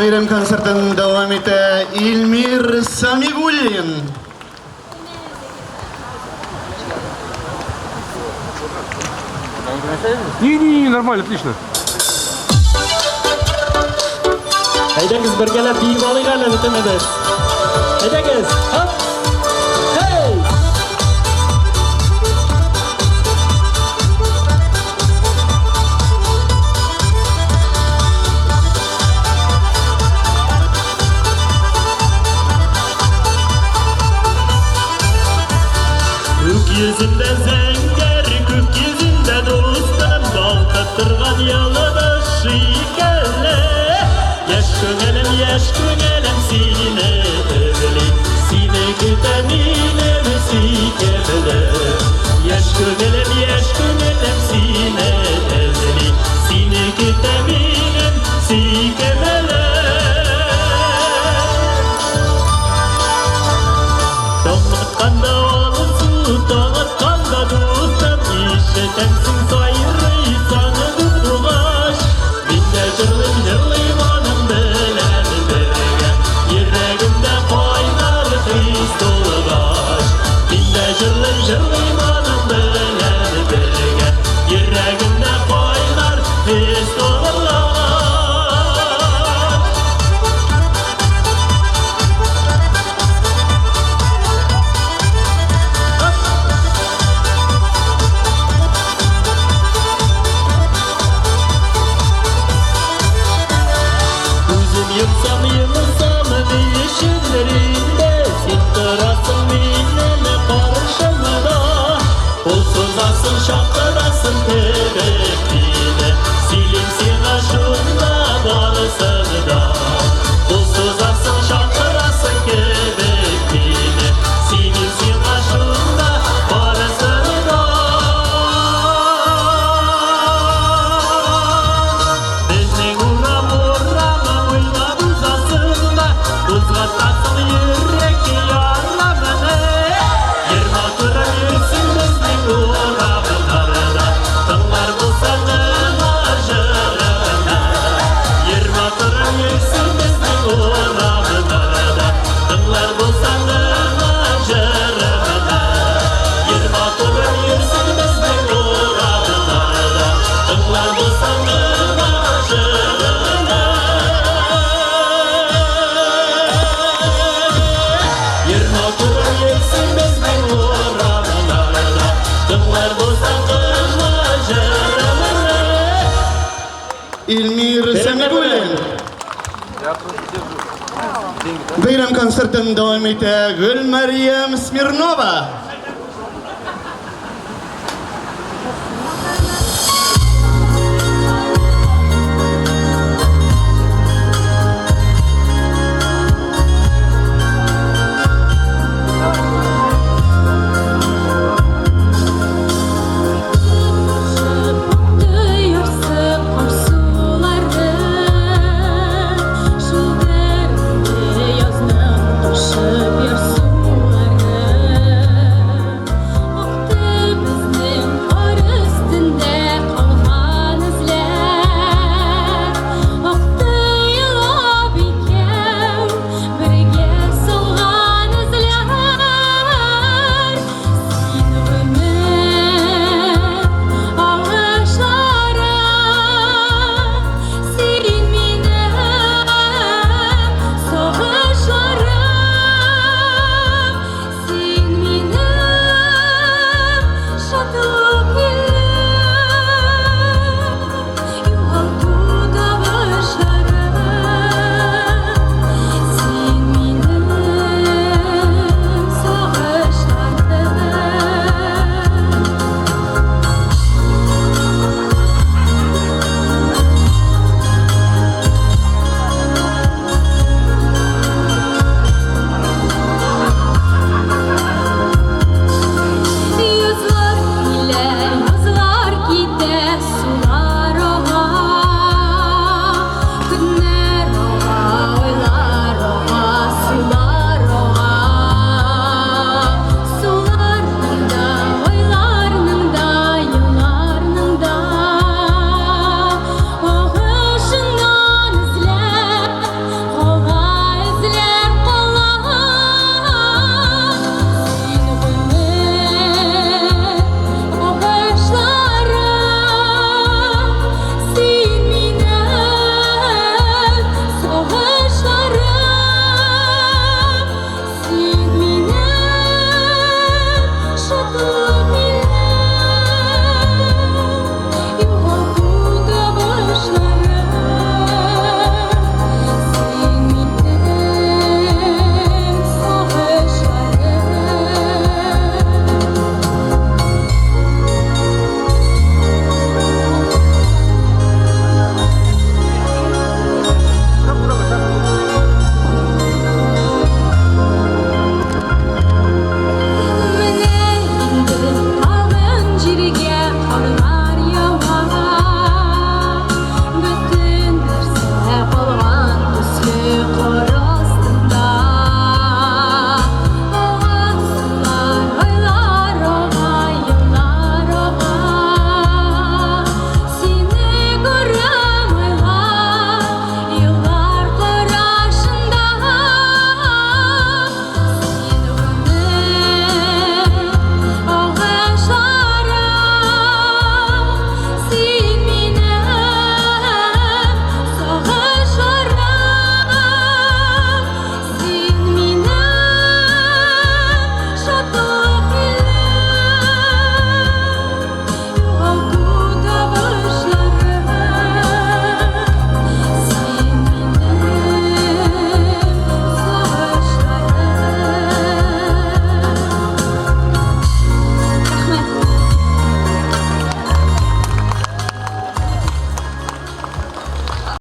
Бәйрәм концертын дәвам итә Илмир Самигуллин. Не-не-не, нормально, отлично. Әйдәгез бергәләп биеп алыйк әле бөтенебез. Әйдәгез, хоп! Хей! Күк йөзендә зәңгәр, күк йөзендә дустым, балкып торган ялыбыз шикелле. Яшь күңелем, яшь күңелем сине эзли, сине көтә минем сөйкемле. Яшь күңелем, яшь күңелем сине эзли, сине көтә минем сөйкемле. Таң атканда алсу, таң атканда дустым, ишетәмсең сайрый сандугач. Мин дә җырлыйм, җырлыйм аның белән бергә, йөрәгемдә кайнар хис тулгач. Мин дә җырлыйм, җырлыйм аның белән бергә, йөрәгемдә кайнар хис тулгач. Күзем йомсам, йомылсам, ни өчендер инде син торасың минем каршымда. Кул сузасың, чакырасың кебек мине, сөйлим сиңа шунда барысын да. Кул сузасың, чакырасың кебек мине, сөйлим сиңа шунда барысын да. Безнең урам урамы уйлап узасың да, кузгатасың йөрәк ярамны. Йөр матурым, йөрсен безнең урамнарда, тыңлар булсаң гына җырымны. Йөр матурым, йөрсен безнең урамнарда, тыңлар булсаң гына җырымны. Йөр матурым, йөрсен безнең урамнарда, тыңлар булсаң гына җырымны. Йөр матурым, йөрсен безнең урамнарда, тыңлар булсаң гына җырымны. Илмир Самигуллин. Бәйрәм концертын дәвам итә Гөлмәрьям Смирнова.